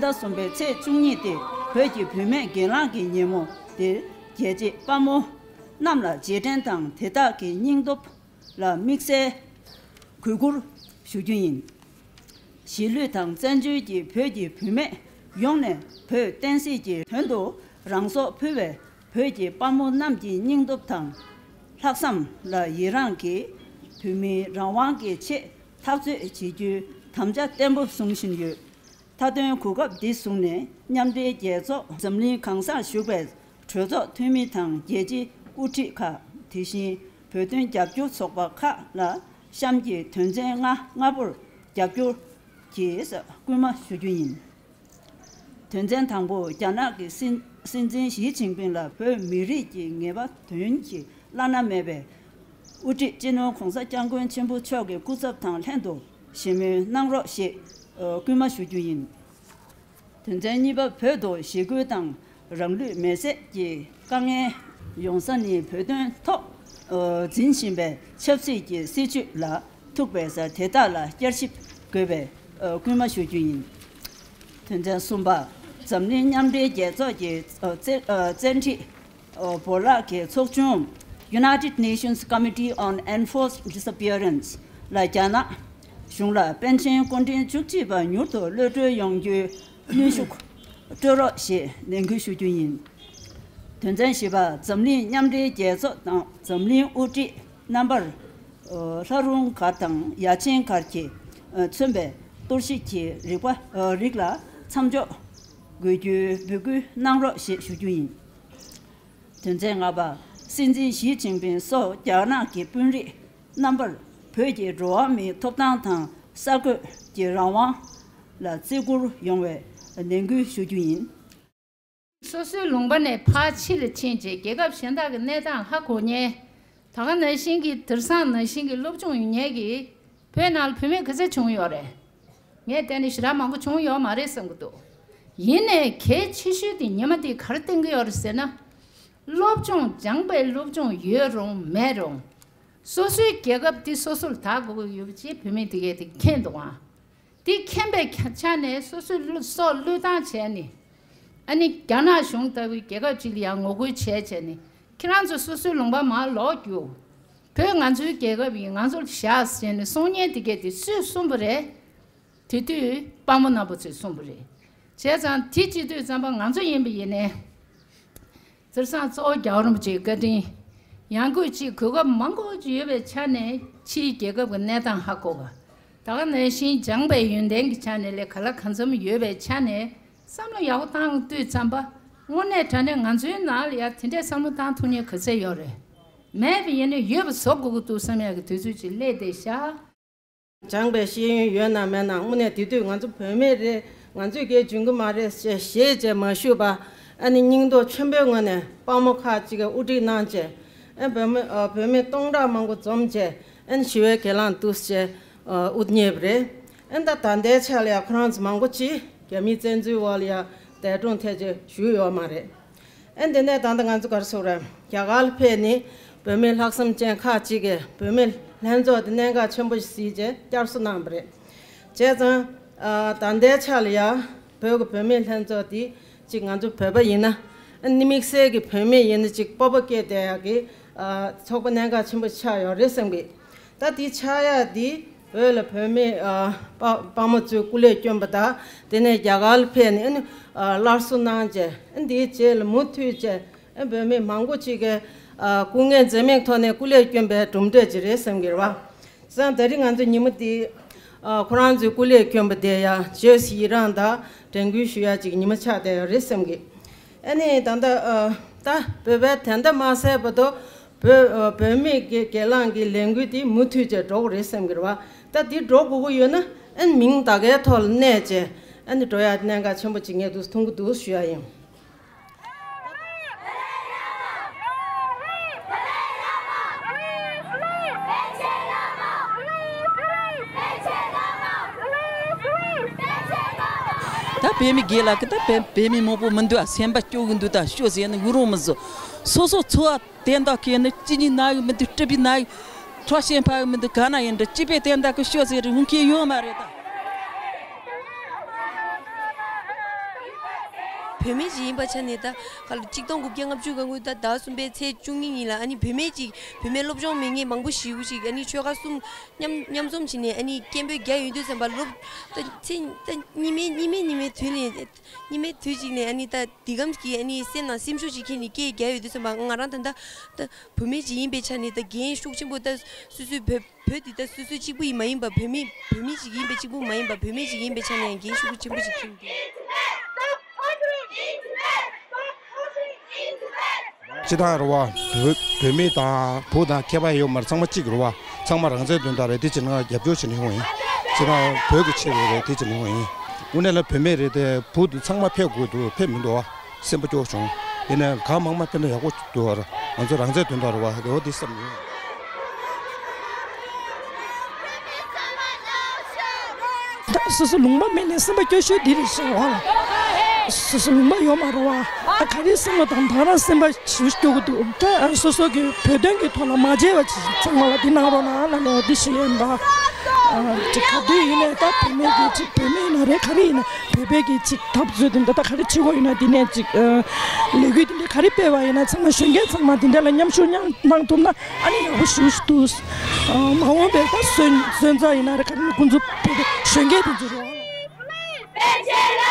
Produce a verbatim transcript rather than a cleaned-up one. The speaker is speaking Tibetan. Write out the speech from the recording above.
ཟླ་གསུམ་པའི་ཚེས་བཅུ་གཉིས་ཏེ་བོད་ཀྱི་བུད་མེད་གྱེན་ལངས་ཀྱི་ཉིན་མོ་འདིར་རྒྱལ་གཅེས་དཔའ་མོ་རྣམས་ལ་རྗེས་དྲན་དང་དེ་དག་གི་སྙིང་སྟོབས་ལ་དམིགས་བསལ་གུས་བཀུར་ཞུ་རྒྱུ་ཡིན། གཞིས་ལུས་དང་བཙན་བྱོལ་གྱི་བོད་ཀྱི་བུད་མེད་ཡོངས་ནས་བོད་བསྟན་སྲིད་ཀྱི་དོན་དུ་རང་སྲོག་ཕུལ་བའི་བོད་ཀྱི་དཔའ་མོ་རྣམས་ཀྱི་སྙིང་སྟོབས་དང་ལྷག་བསམ་ལ་ཡི་རངས་ཀྱིས་བོད་མིའི་རང་དབང་གི་ཆེད་འཐབ་རྩོད་བྱེད་རྒྱུའི་དམ་བཅའ་བརྟན་པོ་བཟུང་བཞིན་ཡོད། མཐའ་དོན་གོ་སྐབས་འདི་བཟུང་ནས་མཉམ་འབྲེལ་རྒྱལ་ཚོགས་འཛམ་གླིང་གང་སར་བཞུགས་པའི་གྲོས་ཚོགས་འཐུས་མི་དང་རྒྱལ་སྤྱིའི་དབུ་ཁྲིད་ཁག་དེ་བཞིན་བོད་དོན་རྒྱབ་སྐྱོར་ཚོགས་པ་ཁག་ལ་གཤམ་གྱི་དོན་ཚན་ལྔ་ལྔ་པོར་རྒྱབ་སྐྱོར་གྱིས་སྐུལ་མ་ཞུ་རྒྱུ་ཡིན། དོན་ཚན་དང་པོ། རྒྱ་ནག་གི་སྲིད་སྲིད་འཛིན་ཞི་ཅིན་ཕིང་ལ་བོད་མི་རིགས་ཀྱི་ངེས་པ་དོན་གྱི་བླ་ན་མེད་པའི་དབུ་ཁྲིད་སྤྱི་ནོར་༸གོང་ས་༸སྐྱབས་མགོན་ཆེན་པོ་མཆོག་གི་སྐུ་ཚབ་དང་ལྷན་དུ་ཞི་མོལ་གནང་རོགས་ཞེས་སྐུལ་མ་ཞུ་རྒྱུ་ཡིན། དོན་ཚན་གཉིས་པ། བོད་དུ་ཞི་རྒོལ་དང་རང་ལུས་མེར་སྲེག་གི་དཀའ་ངལ་ཡོང་ས་ནི་བོད་དོན་ཐོག་འཛིན་བཞིན་པའི་ཆབ་སྲིད་ཀྱི་སྲིད་བྱུས་ལ་ཐུག་པས། དེ་དག་ལ་བསྐྱར་ཞིབ་དགོས་པའི་སྐུལ་མ་ཞུ་རྒྱུ་ཡིན། དོན་ཚན་གསུམ་པ། འཛམ་གླིང་མཉམ་འབྲེལ་རྒྱལ་ཚོགས་ཀྱི་བཙན་བཙན་ཁྲིད་བོར་ལག་གི་ཚོགས་ཆུང་United Nations Committee on Enforced Disappearance ལ་རྒྱ་ནག་གཞུང་ལ་པཎ་ཆེན་སྐུ་ཕྲེང་བཅུ་གཅིག་པ་མྱུར་དུ་གློད་གྲོལ་ཡོང་རྒྱུའི་གནོན་ཤུགས་སྤྲོད་རོགས་ཞེས་ནན་སྐུལ་ཞུ་རྒྱུ་ཡིན། དོན་ཚན་བཞི་པ། འཛམ་གླིང་མཉམ་འབྲེལ་རྒྱལ་ཚོགས་དང་འཛམ་གླིང་དབུ་ཁྲིད་རྣམ་པར་ལྷ་རུང་གར་དང་ཡ་ཆེན་གར་གྱིས་མཚོན་པའི་གཏོར་བཤིག་གི་རིག་པ་རིགས་ལ་མཚམས་འཇོག་དགོས་རྒྱུའི་འབོད་སྐུལ་གནང་རོགས་ཞེས་ཞུ་རྒྱུ་ཡིན། དོན་ཚན་ལྔ་པ། སྲིད་འཛིན་ཞི་ཅིན་ཕིང་སོགས་རྒྱ་ནག་གི་དཔོན་རིགས་རྣམ་པར་བོད་ཀྱི་འགྲོ་བ་མིའི་ཐོབ་ཐང་དང་གསར་འགོད་ཀྱི་རང་དབང་ལ་བརྩི་བཀུར་ཡོང་བའི་ནན་སྐུལ་ཞུ་རྒྱུ་ཡིན། སོ་སོའི་ལུང་པ་ནས་ཕར་ཕྱི་ལ་ཕྱིན་རྗེས་རྒྱལ་ཁབ་གཞན་དག་གི་གནས་སྟངས་ཧ་གོ་མཁན། ད་ག་ནང་བཞིན་གྱི་དེང་སང་ནང་བཞིན་གྱི་སློབ་སྦྱོང་ཡོད་མཁན་གྱི་བོད་ནང་ལ་བུད་མེད་ག་ཚད་བྱུང་ཡོད་རེད། ངས་བལྟས་ན་ཞེ་དྲག་མང་པོ་བྱུང་ཡོད་མ་རེད་བསམ་གྱི་འདུག་ཡིན་ནའི་གལ་ཆེ་ཤོས་དེ་ཉི་མ་དེ་ག་རེ་བསྟན་གྱི་ཡོད་རེད་ཟེར་ན། སློབ་སྦྱོང་སྦྱངས་པའི་སློབ་སྦྱོང་ཡོད་རུང་མེད་རུང་། སོ་སོའི་རྒྱལ་ཁབ་དེ་སོ་སོ་ལ་བདག་དགོས་ཀྱི་ཡོད་པ་ཅེས་བུད་མེད་དེ་གས་དེ་མཁྱེན་འདུག་ཨང་། དེ་མཁྱེན་པའི་ཆ་ནས་སོ་སོའི་བློ་སྲོག་བློས་བཏང་བྱས་ནས། ཨ་ནི་རྒྱ་ནག་གཞུང་ལྟ་བུའི་རྒྱལ་ཁབ་ཅིག་ལ་ཡང་ངོ་རྒོལ་བྱས་བྱས་ནས་ཁྱེད་རང་ཚོ་སོ་སོའི་ལུང་པ་མར་ལོག་རྒྱུགས། བོད་ང་ཚོའི་རྒྱལ་ཁབ་ཡིན། ང་ཚོར་བཞག་ཟེར་ནས་གསུང་མཁན་དེ་གས་དེ་སུས་གསུངས་པ་རེད། དེ་དུས་དཔའ་མོ་རྣམ་པ་ཚོས་གསུངས་པ་རེད། བྱས་ཙང་དེ་བྱེད་དུས་ཙམ་པ་ང་ཚོ་ཡིན་པ་ཡིན་ནའི། དེང་སང་གཙོ་བོ་རྒྱལ་བ་རིན་པོ་ཆེའི་བཀའ་དྲིན། ཡང་སྒོས་ཅིག་གོ་སྐབས་མང་པོ་ཅིག་ཡོད་པའི་ཆ་ནས་ཕྱིའི་རྒྱལ་ཁབ་ཀྱི་གནས་སྟངས་ཧ་གོ་བ། ད་ག་ནང་བཞིན་སྦྱངས་པའི་ཡོན་ཏན་གྱི་ཆ་ནས་ལས་ཀ་ལ་གང་འཚམ་ཡོད་པའི་ཆ་ནས་བསམ་བློ་ཡག་པོ་བཏང་དུས་ཙམ་པ། དངོས་གནས་དྲང་གནས་ང་ཚོའི་ནང་ལ་ཡ་དེ་འདྲའི་བསམ་བློ་བཏང་ཐུབ་མཁན་ག་ཚད་ཡོད་རེད། མེད་པ་ཡིན་ན་ཡོད་པ་བཟོ་དགོས་ཀྱི་འདུག་བསམ་ཡག་གི་དུས་ཚོད་ཅིག་སླེབས་བསྡད་ཤག་སྦྱངས་པའི་ཤེས་ཡོན་ཡོད་ན་མེད་ན་དངོས་གནས་དེ་དུས་ང་ཚོ་བུད་མེད་རེད། ང་ཚོས་སྐད་འབྱུང་གི་མ་རེད་ཞེས་ཞེས་བྱས་མ་ཞུས་པ། ཨ་ནི་སྙིང་སྟོབས་ཆེན་པོའི་ངང་ནས་དཔའ་མོ་ཁག་ཅིག་གིས་དབུ་ཁྲིད་གནང་བྱས། ཨ་བུད་མེད་ཨ་བུད་མེད་སྟོང་ཕྲག་མང་པོ་འཛོམས་བྱས། ཨ་ནི་ཞི་བའི་གྱེན་ལངས་འདུག་སེ་བྱས་ཨ་དབུ་བརྙེས་པ་རེད། ཨ་ནི་ད་ད་ལྟའི་ཆ་ལ་ཡང་ཁོ་རང་ཚོ་མང་པོ་ཅིག་རྒྱ་མིའི་བཙན་འཛུལ་འོག་ལ་ཡང་འདས་གྲོངས་ཐལ་ཆ་བཞུགས་ཡོད་མ་རེད། ཨ་འདི་ནས་ད་ལྟ་ང་ཚོ་ག་རེ་ཟེར་དགོས་རེད། རྒྱ་གར་ལ་ཕེབས་ནས་བུད་མེད་ལྷག་བསམ་ཅན་ཁག་ཅིག་གིས་བུད་མེད་ལྷན་ཚོགས་དེ་གནད་འགག་ཆེན་པོ་ཞིག་བཟོས་བྱས་བསྐྱར་གསོ་གནང་བ་རེད། བྱས་ཙང་ཨ་ད་ལྟའི་ཆ་ལ་ཡ་བོད་ཀྱི་བུད་མེད་ལྷན་ཚོགས་དེ་ཅིག་ང་ཚོ་བོད་པ་ཡིན་ན། ཨ་ནི་དམིགས་བསལ་གྱི་བུད་མེད་ཡིན་ན་ཅིག་སྤོབས་པ་སྐྱེ་བསྡད་ཡག་གི་ཨ་ཚོགས་པ་གནད་འགག་ཆེན་པོ་ཆགས་ཡོད་རེད་བསམ་གི། ད་དེ་ཆགས་ཡག་དེ་བོད་ལ་བུད་མེད་ཨ་དཔའ་དཔའ་མོ་ཚོས་སྐུ་ལས་བསྐྱོན་པ་དང་། དེ་ནས་རྒྱ་གར་ལ་ཕེབས་ནས་ཨ་ནི་ཨ་སླར་གསོ་གནང་བྱས། ཨ་འདིའི་རྗེས་ལ་མུ་མཐུད་བྱས། ཨ་བོད་མི་མང་པོ་ཅིག་གིས་ཨ་སྐུ་ངལ་འཛེམས་མེད་ཐོག་ནས་སྐུ་ལས་བསྐྱོན་པའི་གྲུབ་འབྲས་ཅིག་རེད་བསམ་གྱི་རེད་བ། བྱས་ཙང་ད་རེས་ང་ཚོ་ཉིན་མོ་འདི་ཨ་ཁོ་རང་ཚོའི་སྐུ་ལས་བསྐྱོན་པ་དེ་ཡང་རྗེས་སུ་ཡི་རངས་དང་དྲན་སྐུལ་ཞུ་ཡག་ཅིག་ཉིན་མོ་ཆགས་བསྡད་ཡོད་རེད་བསམ་གྱི། ཨ་ནི་ད་ལྟ་ཨ་ད་བོད་པའི་དོན་དག་མ་ཟད་བར་དུ་བོད་ཨ་བོད་མིའི་གྱེན་ལངས་ཀྱི་ལས་འགུལ་འདི་མུ་མཐུད་བྱས་འགྲོ་གི་རེད་བསམ་གྱི་རེད་བ། ད་འདི་འགྲོ་དགོས་ཀྱི་ཡོད་ན་ཨ་ནི་མིང་ད་གའི་ཐོག་ལ་གནས་བྱས། ཨ་ནི་འགྲོ་ཡག་གནད་འགག་ཆེན་པོ་ཅིག་ངས་འདུག་མཐོང་གི་འདུག་ཞུ་ཡག་ཡིན། ད་བོད་མི་སྒེར་ལ་གི་ད་བོད་བོད་མི་མང་པོ་མི་འདུག་ཨ། སེམས་པ་སྐྱོ་གི་འདུག་ད་ཤོག་ཟེར་ནས་ཡུ་རོ་མི་བཟོ། སོ་སོ་འཚོ་བ་དོན་དག་གི་ནི་གཅིན་སྙི་ན་གི་མི་འདུག་སྲིད་པའི་ན་གི་ཁྲག་ཤེད་འཕར་གི་མི་འདུག་ག་ན་ཡིན་འདྲ་སྐྱིད་པའི་དོན་དག་གི་ཤོག་ཟེར་རེ་ཧུང་ཁྱེད་ཡོང་མ་རེད་ད། བུད་མེད་ཅིག་ཡིན་པའི་ཆ་ནས་ད་ག་ལ་གཅིག་སྟོང་དགུ་བརྒྱ་ལྔ་བཅུ་ང་དགུ་ད་ཟླ་གསུམ་པའི་ཚེས་བཅུ་གཉིས་ཉིན་ལ་ཨ་ནི་བུད་མེད་ཅིག་བུད་མེད་སློབ་སྦྱོང་མེད་མཁན་མང་པོ་ཞིག་ཅིག་ཨ་ནི་ཆོལ་ཁ་གསུམ་མཉམ་མཉམ་འཛོམས་བྱས་ནས་ཨ་ནི་སྐད་འབོད་རྒྱག་ཡོང་དུས་ཙམ་པ་སློབ་ད་ཚེ་ད་སྙིགས་མའི་སྙིགས་མའི་སྙིགས་མའི་དུས་ནས་སྙིགས་མའི་དུས་ཅིག་ནས་ཨ་ནི་ད་འདི་གམ་གྱི་ཨ་ནི་སེམས་ནང་སེམས་ཤུགས་ཅིག་ཁྱེར་ནས་སྐད་རྒྱག་ཡོང་དུས་ཙམ་པ་ང་རང་ད་ད་ད་བུད་མེད་ཅིག་ཡིན་པའི་ཆ་ནས་ད་འགན་ཤུགས་ཆེན་པོ་ད་སོ་སོའི་བོད་བོད་འདི་ད་སོ་སོའི་གཅིག་པུ་ཡིན་མ་ཡིན་པ་བོད་མི་བོད་མི་ཞིག་ཡིན་པའི་གཅིག་པུ་མ་ཡིན་པ་བུད་མེད་ཞིག་ཡིན་པའི་ཆ་ནས་ཡང་འགན་ཤུགས་ཆེན་པོ་ཞིག་འཁྱེར་འདུག་སྤྱི་བཏང་རེད་བ། བོད་བོད་མི་དང་བུ་དང་ཁྱད་པར་ཡོད་མ་རེད། ཚང་མ་གཅིག་རེད་བ། ཚང་མ་རང་བཙན་དོན་དག་རེད། དེ་ཕྱིར་ང་རྒྱབ་སྐྱོར་བྱེད་ནས་ཡོང་བ་ཡིན། སྤྱི་བཏང་བོད་ཀྱི་ཆེད་དུ་རེད། དེ་ཕྱིར་ཡོང་བ་ཡིན། དངོས་གནས་ལ་བུད་མེད་རེད་དེ་བུ་དེ་ཚང་མ་ཕེབས་དགོས་འདུག་ཕེབས་མི་འདུག་བ། སེམས་པ་སྐྱོ་བྱུང་། ཡིན་ནའི་གང་མང་མང་ཕེབས་ན་ཡག་པོ་འདུག་བ། ང་ཚོ་རང་བཙན་དོན་དག་རེད་བ། དེ་འོ་དེ་བསམ་ཡོད། ད་སོ་སོ་ལུང་པ་མེད་ནས་སེམས་པ་སྐྱོ་ཤོས་འདི་རེད་ཤག་བ། སོ་སོ་ལུང་པ་ཡོད་མ་རེད་བ། ད་ག་རེ་བསམ་བློ་བཏང་ད་རང་སེམས་པ་ཞེ་པོ་སྐྱོ་གི་འདུག་ད་སོ་སོ་གི་བོད་དོན་གྱི་ཐོག་ལ་མ་བརྗེད་པ་ཅིག་ཚང་མ་ལ་འདི་གནང་རོགས་གནང་ལབ་ནས་འོ་འདི་ཞུ་ཡས་ཡིན་པ། ཅིག་ག་དུས་ཡིན་ནའི་ད་བུད་མེད་ཀྱི་ཅིག་བུད་མེད་ཡིན་ན་རེད། ག་རེ་ཡིན་ན་བོད་པའི་གི་ཅིག་འཐབ་རྩོད་དེ་འདྲ་ད་ག་རེ་བྱེད་དགོས་ཡིན་ན་འདི་ནས་ཅིག་ལས་འགུལ་དེ་འདྲ་ག་རེ་སྤེལ་བ་ཡིན་ན་ཚང་མ་གཞོན་སྐྱེས་ཚང་མ་འདི་འདྲ་ལ་མཉམ་ཞུགས་མཉམ་གནང་ཐུབ་ན་ཨ་ནི་ཡག་པོ་ཞེ་པོ་ཞིག་འདུག་མ་འོངས་པའི་ད་སོན་སོན་རྩ་ཡིན་ན་རེད། ག་རེ་ཡིན་ན་ཁོང་ཚོ་བོད་པའི་གཞོན་སྐྱེས་དེ་ཚོ་རེད་བ།